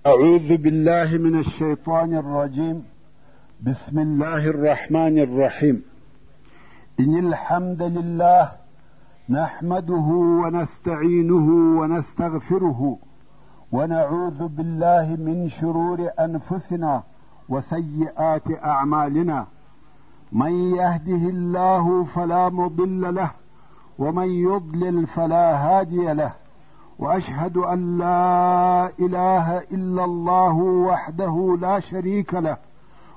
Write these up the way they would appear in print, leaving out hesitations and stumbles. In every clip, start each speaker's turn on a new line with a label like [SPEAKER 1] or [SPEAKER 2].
[SPEAKER 1] أعوذ بالله من الشيطان الرجيم. بسم الله الرحمن الرحيم. إن الحمد لله نحمده ونستعينه ونستغفره ونعوذ بالله من شرور أنفسنا وسيئات أعمالنا. من يهده الله فلا مضل له ومن يضلل فلا هادي له. وأشهد أن لا إله إلا الله وحده لا شريك له،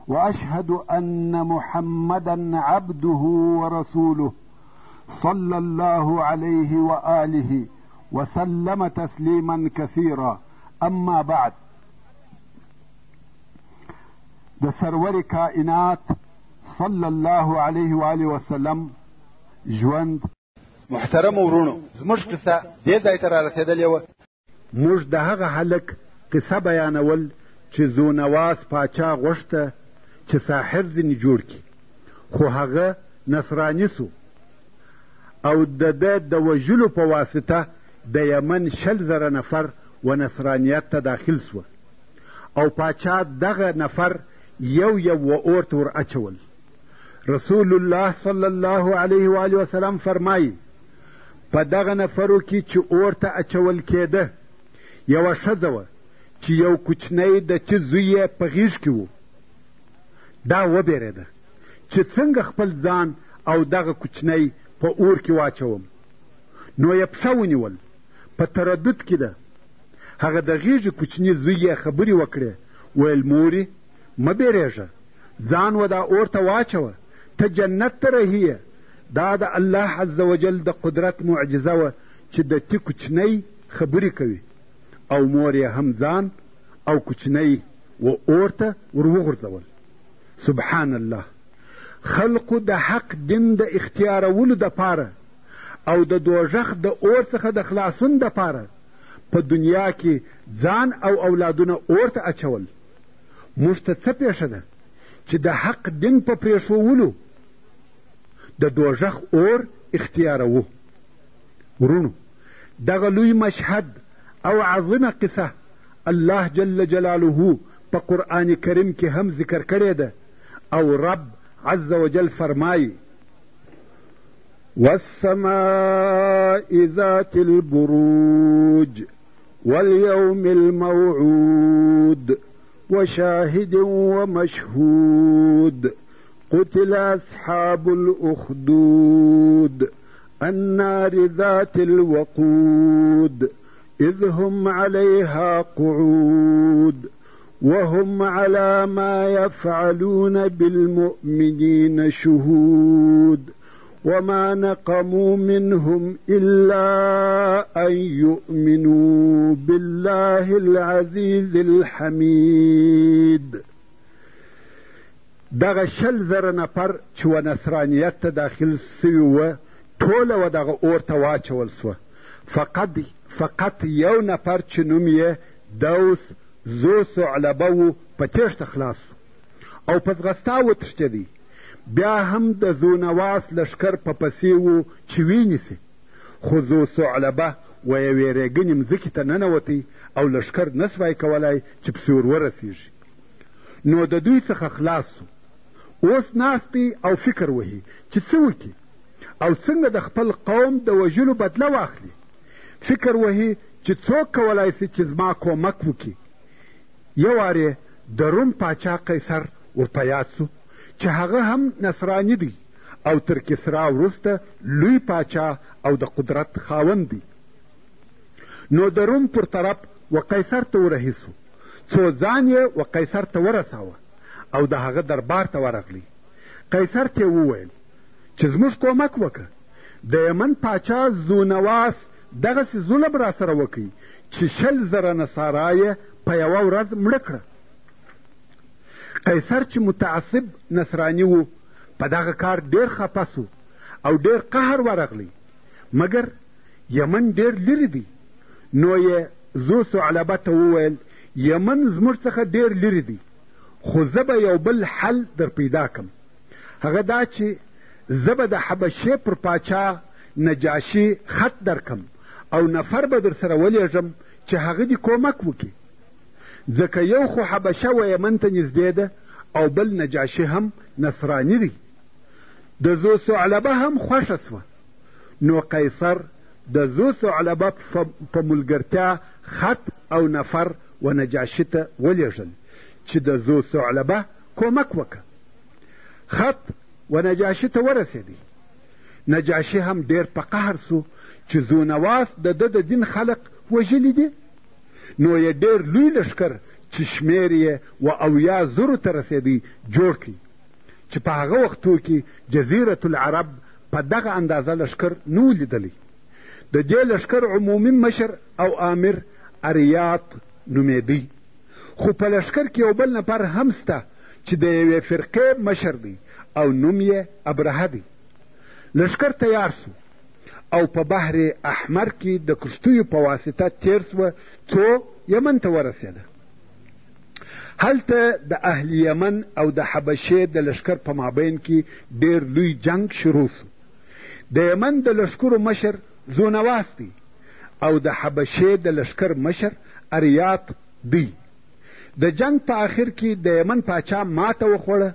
[SPEAKER 1] وأشهد أن محمدا عبده ورسوله صلى الله عليه وآله وسلم تسليما كثيرا. أما بعد، د سرور کائنات صلی الله علیه وآله وسلم ژوند.
[SPEAKER 2] محترمو وروڼو، زموږ قصه دې ځای ته رارسېدلې وه.
[SPEAKER 1] موږ د هغه هلک قصه بیانول چې ذونواس پاچا غوښته چې ساحر ځینې جوړ کړي، خو هغه نصراني سو او د ده د وژلو په واسطه د یمن 20,000 نفر و نصرانیت ته داخل سوه او پاچا دغه نفر یو یو و اور ته ور اچول. رسول الله صلی الله علیه وآله وسلم فرمایي، په دغه نفرو کې چې اور ته اچول کېده یوه ښځه وه چې یو کوچنی د تي زوی یې په غېږ کې و. دا وبېرېده چې څنګه خپل ځان او دغه کوچنی په اور کې واچوم، نو یې پښه ونیول. په تردد کې ده. هغه د غېږې کوچني زوی یې خبرې وکړې، ویل: مورې مه بېرېږه، ځان و دا اور ته واچوه، ته جنت ته رهي یې. دا د الله عز وجل د قدرت معجزه وه چې د تي کوچنی خبرې کوي، او مور یې هم ځان او کوچنی و اور ته ور وغورځول. سبحان الله. خلقو د حق دین د اختیارولو دپاره او د دوژخ د اور څخه د خلاصون دپاره په دنیا کې ځان او اولادونه اور ته اچول. موږ ته څه پېښه ده چې د حق دین په پرېښوولو د دوژخ اور اختیاروو؟ وروڼو، دغه لوی مشهد او عظیمه قصه الله جل جلاله په قرآن کریم کې هم ذکر کړې ده، او رب عز وجل فرمایي: والسماء ذات البروج واليوم الموعود وشاهد ومشهود قتل أصحاب الأخدود النار ذات الوقود إذ هم عليها قعود وهم على ما يفعلون بالمؤمنين شهود وما نقموا منهم إلا أن يؤمنوا بالله العزيز الحميد. دغه 20,000 نفر چې و نصرانیت ته داخل سوي وه، ټوله و دغه اور ته واچول سوه. فقط یو نفر چې نوم یې دوس ذو ثعلبه و، په تېښته خلاص سو او په ځغستا وتښتېدی. بیا هم د ذونواس لښکر په پسې و چې وینیسي، خو ذو ثعلبه و یوې رېګنې مځکې ته ننوتی او لښکر نه سوای کولای چې پسې ور ورسېږي. نو د دوی څخه خلاص سو. اوس ناست دی او فکر وهي چې څه وکړي او څنګه د خپل قوم د وژلو بدله واخلي. فکر وهي چې څوک کولای سي چې زما کومک وکړي. یو وار یې د روم پاچا قیصر ور په یاد سو چې هغه هم نصراني دی او تر کسرا وروسته لوی پاچا او د قدرت خاوند دی. نو د روم پر طرف و قیصر ته ورهي سو، څو ځان یې و قیصر ته ورساوه او د هغه دربار ته ورغلی. قیصر ته یې وویل چې زموږ کومک وکړه، د یمن پاچا ذونواس دغسې ظلم راسره وکړي چې 20,000 نصارا یې په یوه ورځ مړه کړه. قیصر چې متعصب نصراني و، په دغه کار ډېر خفه سو او ډېر قهر ورغلی، مګر یمن ډېر لرې دی. نو یې ذو ثعلبه ته وویل: یمن زموږ څخه ډېر لرې دی، خو زه به یو بل حل در پیدا کم. هغه دا چې زه به د حبشې پر پاچا نجاشي خط درکم او نفر به در سره ولېږم چې هغه دې کومک وکړي. ځکه یو خو حبشه و یمن ته نږدې ده او بل نجاشي هم نصراني دی. د ذو ثعلبه هم خوښه سوه، نو قیصر د ذو ثعلبه په ملګرتیا خط او نفر و نجاشي ته ولېږل چې د ذو ثعلبه کومک وکړه. خط و نجاشي ته ورسېدی. نجاشي هم ډېر په قهر سو چې ذونواس د ده د دین خلق وژلي دي، نو یې ډېر لوی لښکر چې شمېر یې و 70 زرو ته رسېدی جوړ کړ، چې په هغه وختو کې جزیرة العرب په دغه اندازه لښکر نه و لیدلی. د دې لښکر عمومي مشر او آمر اریاط نومېدی، خو په لښکر کې یو بل نفر هم سته چې د یوې فرقې مشر دی او نوم یې ابرهه دی. لښکر تیار سو او په بحر احمر کې د کښتیو په واسطه تېر سوه څو یمن ته ورسېده. هلته د اهل یمن او د حبشې د لښکر په مابین کې ډېر لوی جنګ شروع سو. د یمن د لښکرو مشر ذونواس دی او د حبشې د لښکر مشر اریاط دی. د جنګ په آخر کې د یمن پاچا ماته وخوړه،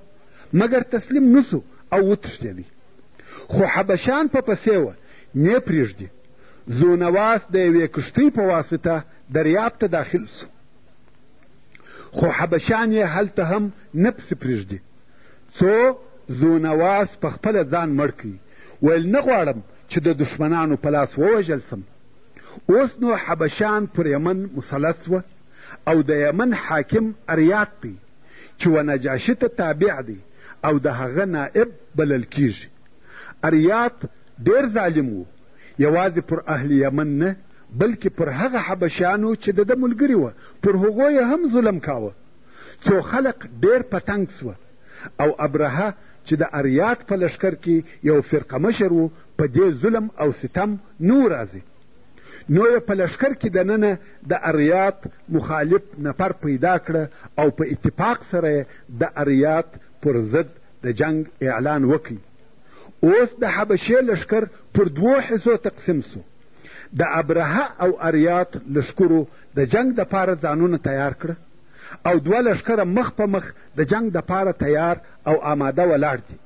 [SPEAKER 1] مګر تسلیم نه سو او وتښتېدی. خو حبشان په پسې وه، نې پرېږدي. ذونواس د یوې کښتۍ په واسطه دریاب ته داخل سو، خو حبشان یې هلته هم نه پسې پرېږدي، څو ذونواس په خپله ځان مړ کړي. ویل نه غواړم چې د دښمنانو په لاس ووژل سم. اوس نو حبشان پر یمن مسلط سوه او د یمن حاکم اریاط دی چې و نجاشي ته تابع دی او د هغه نائب بلل کیږي. اریاط ډېر ظالم و، یوازې پر اهل یمن نه بلکې پر هغه حبشیانو چې د ده ملګري وه پر هغو یې هم ظلم کاوه، څو خلق ډېر په تنګ سوه. او ابرهه چې د اریاط په لښکر کې یو فرقه مشر و په دې ظلم او ستم نه و راضي، نو یې په لښکر کې دننه د اریاط مخالف نفر پیدا کړه او په اتفاق سره یې د اریاط پر ضد د جنګ اعلان وکړ. اوس د حبشې لښکر پر دوو حصو تقسیم سو. د ابرهه او اریاط لښکرو د جنګ دپاره ځانونه تیار کړه او دوه لښکره مخ په مخ د جنګ دپاره تیار او آماده ولاړ دي.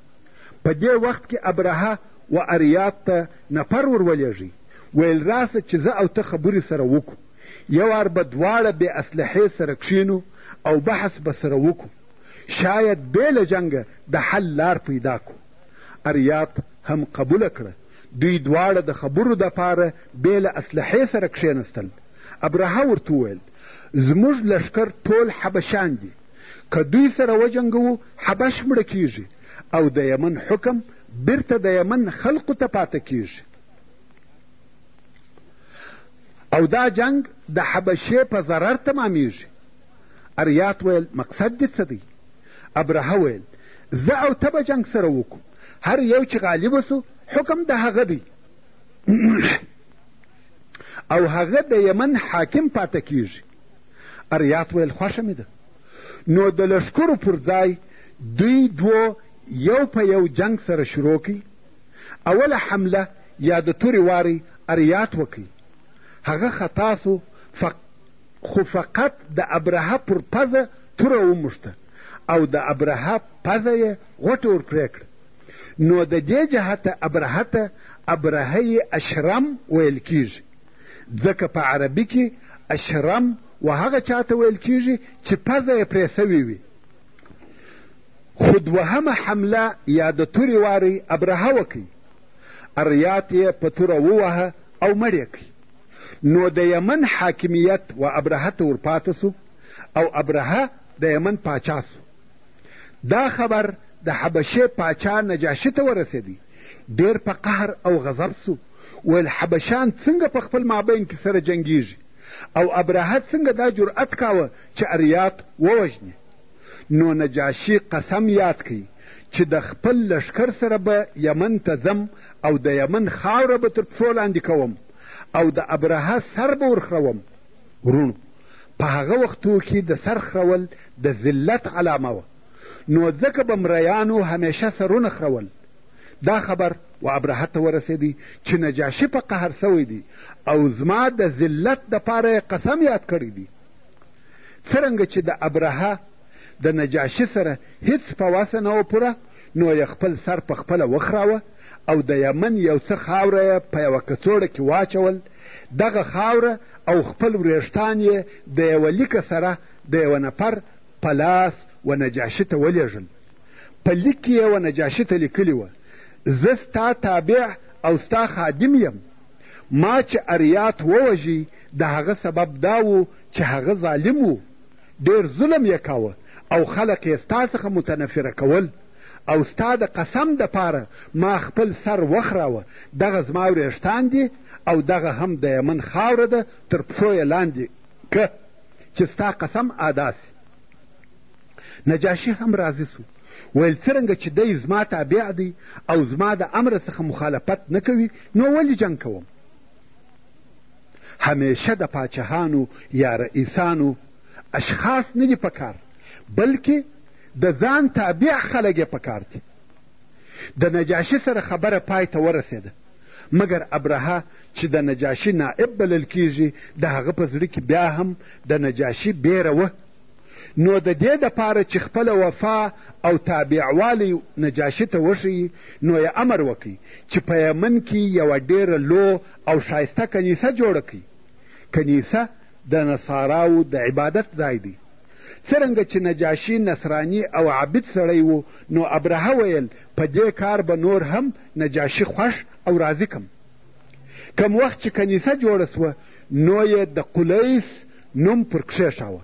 [SPEAKER 1] په دې وخت کې ابرهه و اریاط ته نفر ور ولېږی، ویل راسه چې زه او ته خبرې سره وکړو، یو وار به دواړه بې اسلحې سره کښېنو او بحث به سره وکړو، شاید بې له جنګه د حل لار پیدا کړو. اریاط هم قبوله کړه. دوی دواړه د خبرو دپاره بې له اسلحې سره کښېنستل. ابرهه ورته وویل زموږ لښکر ټول حبشان دي، که دوی سره وجنګوو حبش مړه کیږي او د یمن حکم بیرته د یمن خلقو ته پاته کیږي، او دا جنګ د حبشې په ضرر تمامیږي. اریاط ویل مقصد دې څه دی؟ ابرهه ویل زه او ته به جنګ سره وکړو، هر یو چې غالب سو حکم د هغه دی او هغه د یمن حاکم پاته کیږي. اریاط ویل خوښه مې ده. نو د لښکرو پر ځای دوی دوو یو په یو جنګ سره شروع کړي. اوله حمله یا د تورې واری اریاط وکړي، هغه خطا سو، خو فقط د ابرهه پر پزه توره وموښته او د ابرهه پزه یې غوټه ور پرې کړه. نو د دې جهته ابرهه ته ابرهه اشرم ویل کیږي، ځکه په عربي کې اشرم و هغه چا ته ویل کیږي چې پزه یې پرې سوې وي. خو دوهمه حمله یا د تورې واری ابرهه وکړي، اریاط یې په توره ووهه او مړ یې کړي. نو د یمن حاکمیت و ابرهه ته ورپاته سو او ابرهه د یمن پاچا سو. دا خبر د حبشې پاچا نجاشي ته ورسېدی، ډېر په قهر او غضب سو، ویل حبشان څنګه په خپل مابین کې سره جنګیږي او ابرهه څنګه دا جرأت کاوه چې اریاط ووژني. نو نجاشي قسم یاد کړي چې د خپل لښکر سره به یمن ته ځم او د یمن خاوره به تر پښو لاندې کوم او د ابرهه سر به ورخروم. وروڼو، په هغه وختو کې د سر خرول د ذلت علامه وه، نو ځکه به مریانو همیشه سرونه خرول. دا خبر و ابرهه ته ورسېدی چې نجاشي په قهر سوی دی او زما د ذلت دپاره یې قسم یاد کړی دی. څرنګه چې د ابرهه د نجاشي سره هیڅ په وسه نه وه پوره، نو یې خپل سر په خپله وخراوه او د یمن یو څه خاوره یې په یوه کڅوړه کې واچول. دغه خاوره او خپل وریښتان یې د یوه لیکه سره د یوه نفر په لاس و نجاشي ته ولېږل. په لیک کې یې و نجاشي ته لیکلي وه: زه ستا تابع او ستا خادم یم. ما چې اریات ووژی، د هغه سبب دا و چې هغه ظالم و، ډېر ظلم یې کاوه او خلق یې ستا څخه متنفره کول، او ستا د قسم دپاره ما خپل سر وخراوه. دغه زما وریښتان دي او دغه هم د یمن خاوره ده، تر پښو یې لاندې که چې ستا قسم ادا سي. نجاشي هم راضي سو، ویل څرنګه چې دی زما تابع دی او زما د امر څخه مخالفت نه کوي، نو ولې جنګ کوم؟ همیشه د پاچهانو یا رئیسانو اشخاص نه دي پکار، بلکې د ځان تابع خلک یې پکار دي. د نجاشي سره خبره پای ته ورسېده، مګر ابرهه چې د نجاشي نائب بلل کیږي، د هغه په زړه کې بیا هم د نجاشي بیره وه. نو د دې دپاره چې خپله وفا او تابعوالی نجاشي ته وښیي، نو یې امر وکړي چې په یمن کې یوه ډېره لو او ښایسته کنیسه جوړه کړي. کنیسه د نصاراو د عبادت ځای دی. څرنګه چې نجاشي نصراني او عابد سړی و، نو ابرهه ویل په دې کار به نور هم نجاشي خوښ او راضي کم. کم وخت چې کنیسه جوړه سوه، نو یې د قلیس نوم پر کښېښاوه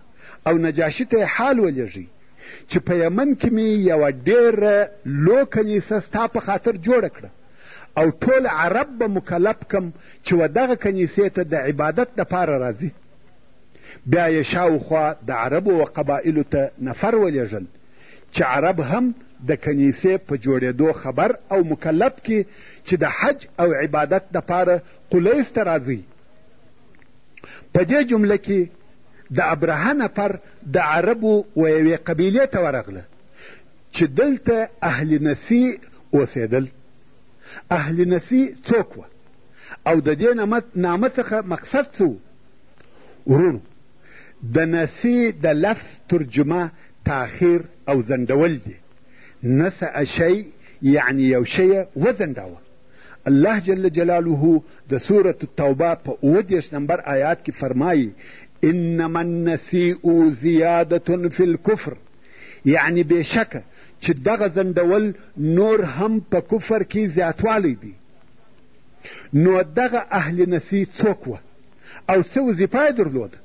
[SPEAKER 1] او نجاشي ته یې حال ولیږی چې په یمن کې مې یوه ډېره لو کنیسه ستا په خاطر جوړه کړه او ټول عرب به مکلف کم چې و دغه کنیسې ته د عبادت دپاره راځي. بیا یې شاوخوا د عربو و قبایلو ته نفر ولیږل چې عرب هم د کنیسې په جوړېدو خبر او مکلف کړي چې د حج او عبادت دپاره قلیس ته راځي. په دې جمله کې د ابرهه نفر د عربو و یوې قبیلې ته ورغله چې دلته اهل نسی اوسېدل. اهل نسی څوک وه او د دې نامه څخه مقصد څه و؟ وروڼو، د نسی د لفظ ترجمه تاخیر او ځنډول دي. نسأ شی یعنی یو شی یې وځنډاوه. الله جل جلاله د سورة التوبه په 37 نمبر آیات کې فرمایي: انما النسیء زیادة فی الکفر، یعنی بېشکه چې دغه ځنډول نور هم په کفر کې زیاتوالی دی. نو دغه اهل نسی څوک وه او څه وظیفه یې درلوده؟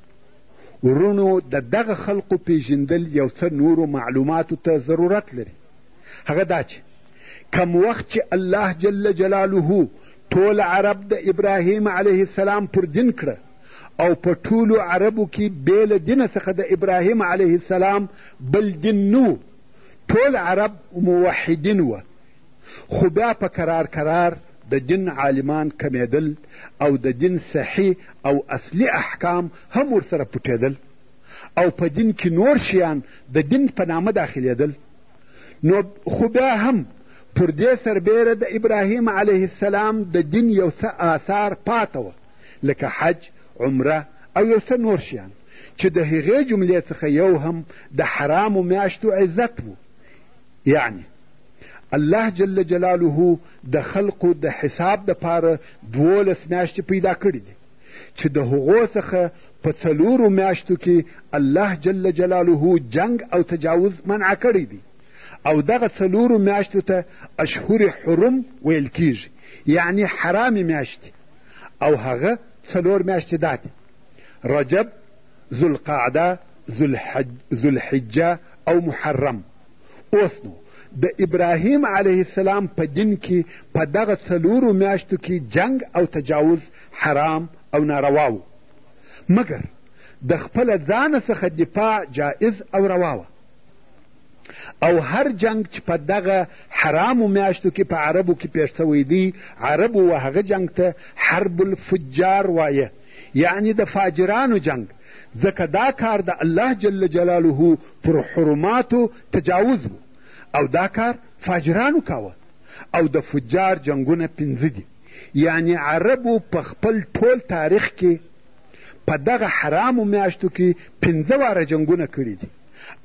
[SPEAKER 1] وروڼو، د دغه خلقو پېژندل یو څه نورو معلوماتو ته ضرورت لري. هغه دا چې کم وخت چې الله جل جلاله ټول عرب د ابراهیم علیه السلام پر دین کړه او په ټولو عربو کې بې له دینه څخه د ابراهیم علیه السلام بل دین نه و، ټول عرب موحدین وه. خو بیا په کرار کرار د دین عالمان کمېدل او د دین صحیح او اصلي احکام هم ورسره پټېدل او په دین کې نور شیان د دین په نامه داخلېدل. نو خو بیا هم پر دې سربېره د ابراهیم علیه السلام د دین یو څه آثار پاته وه، لکه حج، عمره او یو څه نور شیان چې د هغې جملې څخه یو هم د حرامو میاشتو عزت و. یعنی الله جل جلاله د خلقو د حساب دپاره 12 میاشتې پیدا کړي دي چې د هغو څخه په 4 میاشتو کې الله جل جلاله جنګ او تجاوز منع کړی دی او دغه 4 میاشتو ته اشهر حرم ویل کیږي، یعنی حرامې میاشتې. او هغه 4 میاشتې دا دي: رجب، ذوالقعده، ذوالحجه او محرم. اوس نو د ابراهیم علیه السلام په دین کې په دغه 4 میاشتو کې جنګ او تجاوز حرام او ناروا و، مګر د خپله ځانه څخه دفاع جائز او روا وه. او هر جنګ چې په دغه حرامو میاشتو کې په عربو کې پېښ سوی دی، عربو و هغه جنګ ته حرب الفجار وایه، یعنی د فاجرانو جنګ، ځکه دا کار د الله جل جلاله پر حرماتو تجاوز و او دا کار فاجرانو کاوه. او د فجار جنګونه 5 دي، یعنی عربو په خپل ټول تاریخ کې په په دغه حرامو میاشتو کې پنځه واره جنګونه کړي دي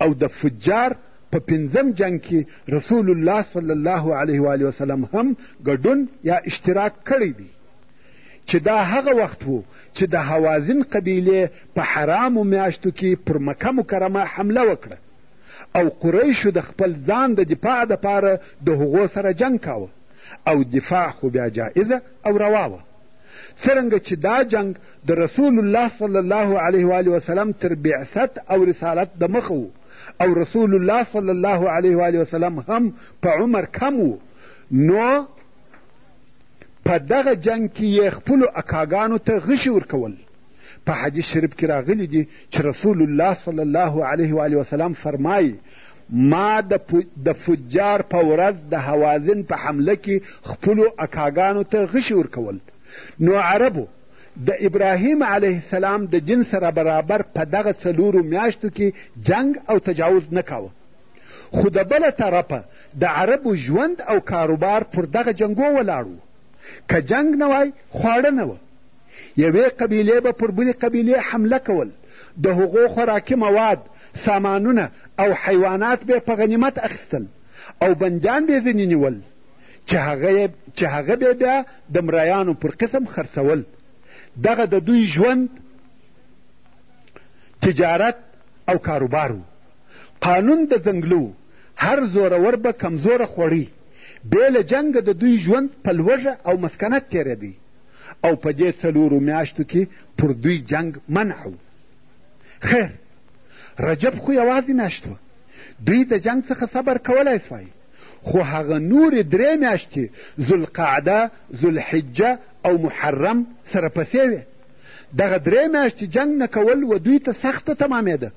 [SPEAKER 1] او د فجار په پنځم جنګ کې رسول الله صلی الله علیه و وسلم هم ګډون یا اشتراک کړی دی، چې دا هغه وخت و چې د هوازن قبیلې په حرامو میاشتو کې پر مکه مکرمه حمله وکړه او قریشو د خپل ځان د دفاع دپاره د هغو سره جنګ کاوه او دفاع خو بیا جایزه او روا وه. څرنګه چې دا جنګ د رسول الله صلی الله علیه و وسلم تر بعثت او رسالت د مخه و او رسول الله صلی الله علیه و وسلم هم په عمر کم و، نو په دغه جنګ کې یې خپلو اکاګانو ته غشي ورکول. په حدیث شریف کې راغلي دي چې رسول الله صلی الله علیه و وسلم فرمایي: ما د فجار په ورځ د هوازن په حمله کې خپلو اکاګانو ته غشي ورکول. نو عربو د ابراهیم علیه السلام د دین سره برابر په دغه څلورو میاشتو کې جنګ او تجاوز نه کاوه، خو د بله طرفه د عربو ژوند او کاروبار پر دغه جنګو ولاړ و. که جنګ نه وای خواړه نه وه. یوې قبیلې به پر بلې قبیلې حمله کول، د هغو خوراکي مواد، سامانونه او حیوانات به په غنیمت اخیستل او بندیان به یې ځینې نیول چې هغه به بیا د مریانو پر قسم خرڅول. دغه د دوی ژوند، تجارت او کاروبار و. قانون د ځنګلو، هر زورور به کمزوره خوړی. بې له جنګه د دوی ژوند په لوږه او مسکنت تېرېدی او په دې څلورو میاشتو کې پر دوی جنګ منع و. خیر، رجب خو یوازې میاشت وه، دوی د جنګ څخه صبر کولای سوای، خو هغه نورې درې میاشتې ذوالقعده، ذوالحجه او محرم سره پسې وې. دغه درې میاشتې جنګ نه کول و دوی ته سخته تمامېده.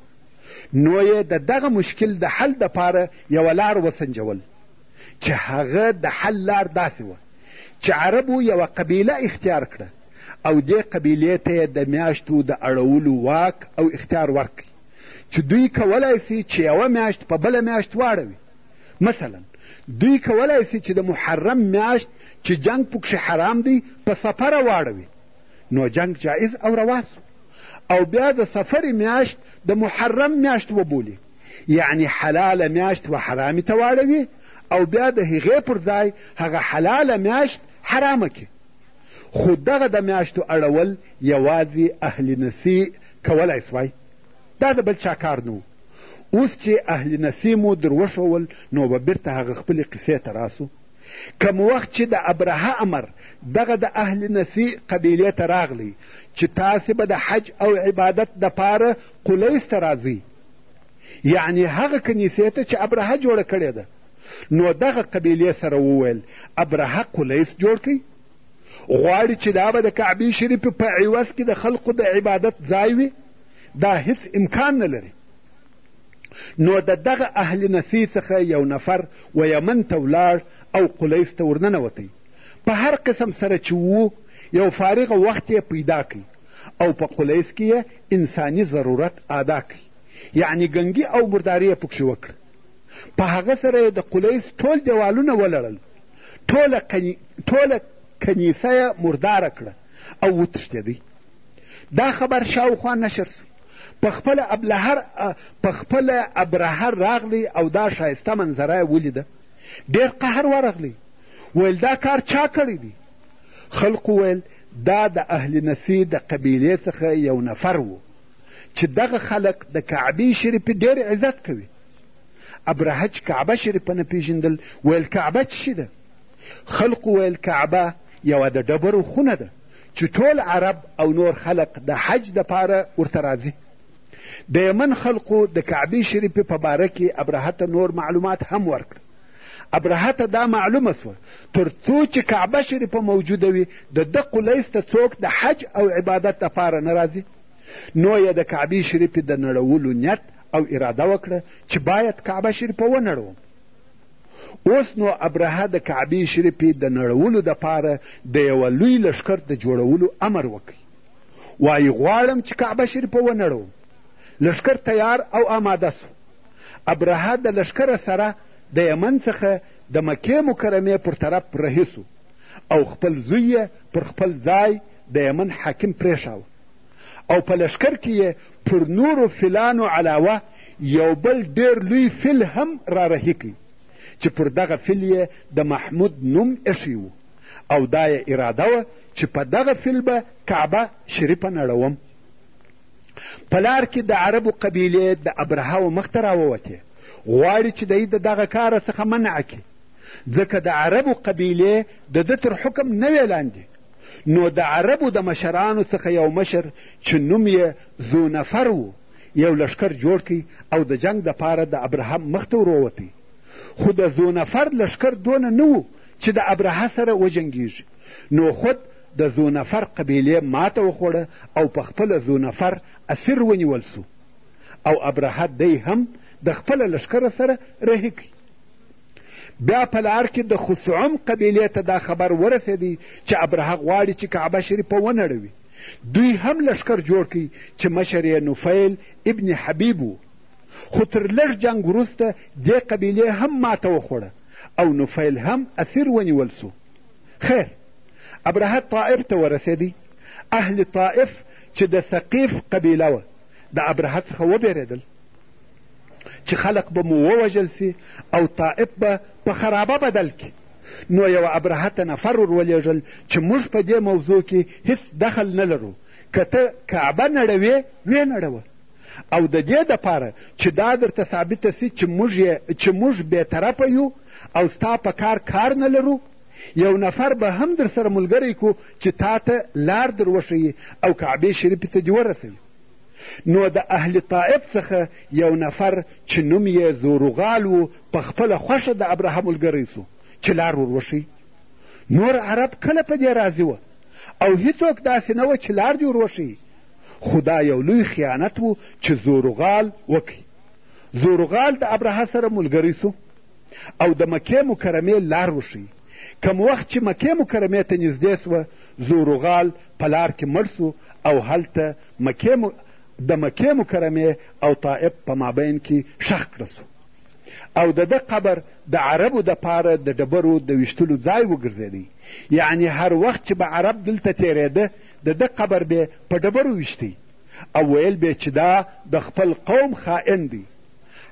[SPEAKER 1] نو یې د دغه مشکل د حل دپاره یوه لار وسنجول چې هغه د حل لار داسې وه چې عربو یوه قبیله اختیار کړه او دې قبیلې ته یې د میاشتو د اړولو واک او اختیار ورکړ چې دوی کولای سي چې یوه میاشت په بله میاشت واړوي. مثلا دوی کولای سي چې د محرم میاشت چې جنګ پکښې حرام دی په سفره واړوي، نو جنګ جایز او روا سو. او بیا د صفر میاشت د محرم میاشت وبولي، یعنی حلاله میاشت و حرامې ته واړوي او بیا د هغې پر ځای هغه حلاله میاشت حرامه کړي. خو دغه د میاشتو اړول یوازې اهل نسی کولای سوای، دا د بل چا کار نه و. اوس چې اهل نسی مو در وښول نو به بیرته هغه خپلې قصې ته راسو. کوم وخت چې د ابرهه امر دغه د اهل نسی قبیلې ته راغلی چې تاسې به د حج او عبادت دپاره قلیس ته راځئ، یعنی هغه کنیسې ته چې ابرهه جوړه کړې ده، نو دغه قبیلې سره وویل ابرهه قلیس جوړ کړئ، غواړي چې دا به د کعبې شریفې په عوض کې د خلقو د عبادت ځای وي، دا هیڅ امکان نه لري. نو د دغه اهل نسی څخه یو نفر و یمن ته ولاړ او قلیس ته ورننوتی. په هر قسم سره چې وو یو فارغه وخت یې پیدا کړ او په قلیس کې یې انساني ضرورت ادا کړ، یعنی ګنګي او مرداري یې پکښې وکړه. په هغه سره یې د قلیس ټول دیوالونه ولړل، ټوله کنیسه یې مرداره کړه او وتښتېدی. دا خبر شاوخوا نشر سو. په خپله ابرهه راغلی او دا ښایسته منظره یې ولیده، ډېر قهر ورغلی، ویل دا کار چا کړی دی؟ خلقو ویل دا د اهل نسی د قبیلې څخه یو نفر و چې دغه خلک د کعبې شریفې ډېر عزت کوي. ابرهه چې کعبه شریفه نه پېژندل، ویل کعبه څه شي ده؟ خلقو ویل کعبه یوه د ډبرو خونه ده چې ټول عرب او نور خلق د حج دپاره ورته راځي. د یمن خلقو د کعبې شریفې په باره کې ابرهه ته نور معلومات هم ورکړل. ابرهه ته دا معلومه سوه تر څو چې کعبه شریفه موجوده وي د ده قلیس ته څوک د حج او عبادت دپاره نه راځي. نو یې د کعبې شریفې د نړولو نیت او اراده وکړه چې باید کعبه شریفه ونړوم. اوس نو ابرهه د کعبې شریفې د نړولو دپاره د یوه لوی لښکر د جوړولو امر وکړ. وایي غواړم چې کعبه شریفه ونړوم. لښکر تیار او آماده سو. ابرهه د لښکره سره د یمن څخه د مکې مکرمې پر طرف رهي سو او خپل زوی یې پر خپل ځای د یمن حاکم پرېښاوه. او په لښکر کې یې پر نورو فیلانو علاوه یو بل ډېر لوی فیل هم را رهي کړ چې پر دغه فیل یې د محمود نوم ایښی و او دا یې اراده وه چې په دغه فیل به کعبه شریفه نړوم. په لار کې د عربو قبیلې د ابرهه و مخته راووتې، غواړي چې دی د دغه کاره څخه منع کړي، ځکه د عربو قبیلې د ده تر حکم نه وې لاندې. نو د عربو د مشرانو څخه یو مشر چې نوم یې ذونفر و یو لښکر جوړ کړ او د جنګ دپاره د ابرهه مخته ورووتی. خو د ذونفر لښکر دونه نه و چې د ابرهه سره وجنګیږي، نو خود د ذونفر قبیلې ماته وخوړه او په خپله ذونفر اسیر ونیول سو او ابرهه دی هم د خپله لښکره سره رهي کړ. بیا په لار کې د خصعم قبیلې ته دا خبر ورسېدی چې ابرهه غواړي چې کعبه شریفه ونړوي. دوی هم لښکر جوړ کړ چې مشر یې نفیل ابن حبیب و. خو تر لږ جنګ وروسته دې قبیلې هم ماته وخوړه او نفیل هم اسیر ونیول سو. خیر، ابرهه طائف ته ورسېدی. اهل طائف چې د ثقیف قبیله وه د ابرهه څخه وبېرېدل چې خلق به مو ووژل سي او طائف به په خرابه بدل کړي. نو یوه ابرهه ته نفر ور ولېږل چې موږ په دې موضوع کې هیڅ دخل نه لرو، که ته کعبه نړوې ویې نړوه، او د دې دپاره چې دا درته ثابته سي چې موږ چې موږ بې طرفه یو او ستا په کار کار نه لرو، یو نفر به هم در سره ملګری کو چې تا ته لار در وښیي او کعبې شریفې ته دې ورسوي. نو د اهل طائف څخه یو نفر چې نوم یې زوروغال و په خپله خوښه د ابرهه ملګری سو چې لار ور وښیي. نور عرب کله په دې راضي وه او هیڅوک داسې نه وه چې لار دې ور وښیي، خو دا یو لوی خیانت و چې زوروغال وکړي. زوروغال د ابرهه سره ملګری سو او د مکې مکرمې لار وښیي. کوم وخت چې مکې مکرمې ته نږدې سوه، زوروغال په لار کې مړ سو او هلته مکې د مکې مکرمې او طائف په مابین کې ښخ کړه سو او د ده قبر د عربو دپاره د ډبرو د ویشتلو ځای وګرځېدی. یعنې هر وخت چې به عرب دلته تېرېده د ده قبر به په ډبرو ویشتی او ویل به چې دا د خپل قوم خائن دی.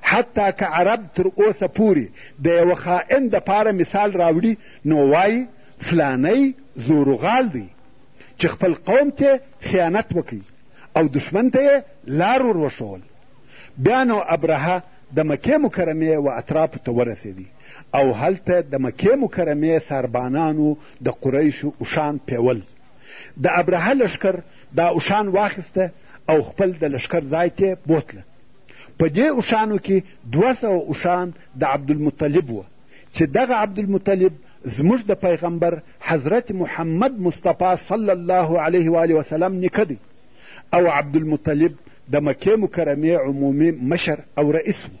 [SPEAKER 1] حتی که عرب تر اوسه پورې د یوه خائن دپاره مثال راوړي نو وایي فلانی زوروغال دی چې خپل قوم ته خیانت وکړي او دښمن ته یې لار ور وښول. بیا نو ابرهه د مکې مکرمې و اطرافو ته ورسېدی او هلته د مکې مکرمې ساربانانو د قریشو اوښان پیول. د ابرهه لښکر دا اوښان واخیسته او خپل د لښکر ځای ته بوتله. په دې اوښانو کې 200 اوښان د عبدالمطلب وه چې دغه عبدالمطلب زموږ د پیغمبر حضرت محمد مصطفی صلی الله علیه و آله وسلم نیکه دی او عبدالمطلب د مکې مکرمې عمومي مشر او رئیس و.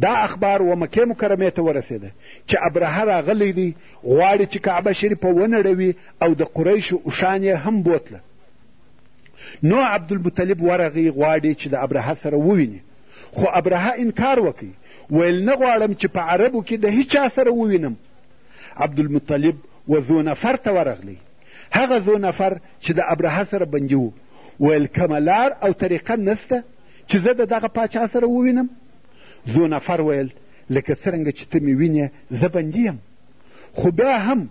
[SPEAKER 1] دا اخبار و مکې مکرمې ته ورسېده چې ابرهه راغلی دی، غواړي چې کعبه شریفه ونړوي او د قریشو اوښان یې هم بوتله. نو عبدالمطلب ورغی، غواړي چې د ابرهه سره وویني، خو ابرهه انکار وکړ، ویل نه غواړم چې په عربو کې د هیچا سره ووینم. عبدالمطلب و ذونفر ته ورغلی، هغه ذونفر چې د ابرهه سره بندي و، ویل کومه لار او طریقه نسته چې زه د دغه پاچا سره ووینم؟ ذونفر ویل لکه څرنګه چې ته مې وینې زه بندي یم، خو بیا هم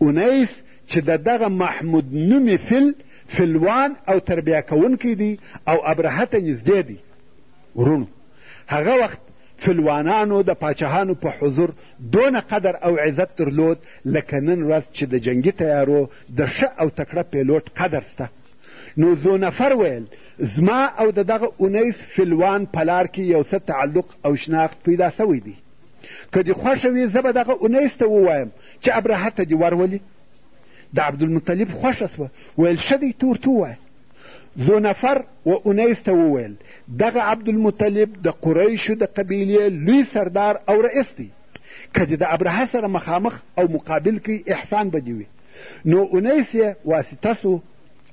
[SPEAKER 1] انیس چې د دغه محمود نومي فیل فیلوان او تربیه کوونکی دی او ابرهه ته نږدې دی. وروڼو، هغه وخت فیلوانانو د پاچاهانو په حضور دونه قدر او عزت درلود لکه نن ورځ چې د جنګي طیارو د ښه او تکړه پیلوټ قدر سته. نو ذونفر ویل زما او د دغه انیس فیلوان په لار کې یو څه تعلق او شناخت پیدا سوی دی، که دې خوښه وي زه به دغه انیس ته ووایم چې ابرهه ته دې ورولي. د عبدالمطلب خوښه سوه، ویل ښه دی ته ورته ووایه. ذونفر و انیس ته وویل دغه عبدالمطلب د قریشو د قبیلې لوی سردار او رئیس دی، که دې د ابرهه سره مخامخ او مقابل کړي احسان به دې وي. نو انیس یې واسطه سو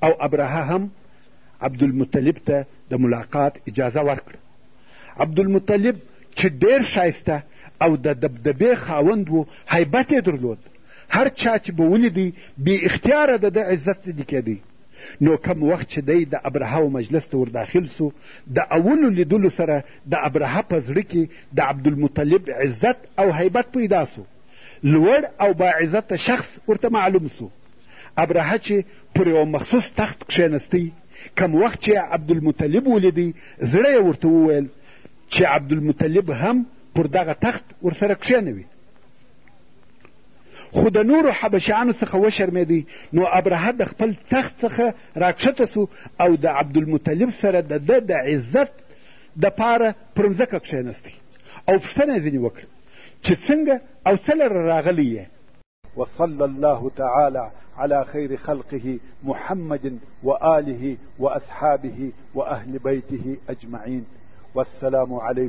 [SPEAKER 1] او ابرهه هم عبدالمطلب ته د ملاقات اجازه ورکړه. عبدالمطلب چې ډېر ښایسته او د دبدبې خاوند و، هیبت یې درلود، هر چا چې به ولیدی بې اختیاره د ده عزت ځینې کېدی. نو کم وخت چې دی د ابرهه و مجلس ته ورداخل سو، د اولو لیدلو سره د ابرهه په زړه کې د عبدالمطلب عزت او هیبت پیدا سو، لوړ او باعزته شخص ورته معلوم سو. ابرهه چې پر یوه مخصوص تخت کښېنستی، کم وخت چې عبدالمطلب ولیدی، زړه یې ورته وویل چې عبدالمطلب هم پر دغه تخت ورسره کښېنوي. خو د نورو حبشیانو څخه وشرمېدی، نو ابرهه د خپل تخت څخه راکښته سو او د عبدالمطلب سره د ده د عزت دپاره پر مځکه کښېنستی او پوښتنه یې ځینې وکړه چې څنګه او څه لره راغلی یې.
[SPEAKER 2] وصلى الله تعالى على خير خلقه محمد وآله وأصحابه وأهل بيته أجمعين، والسلام عليكم.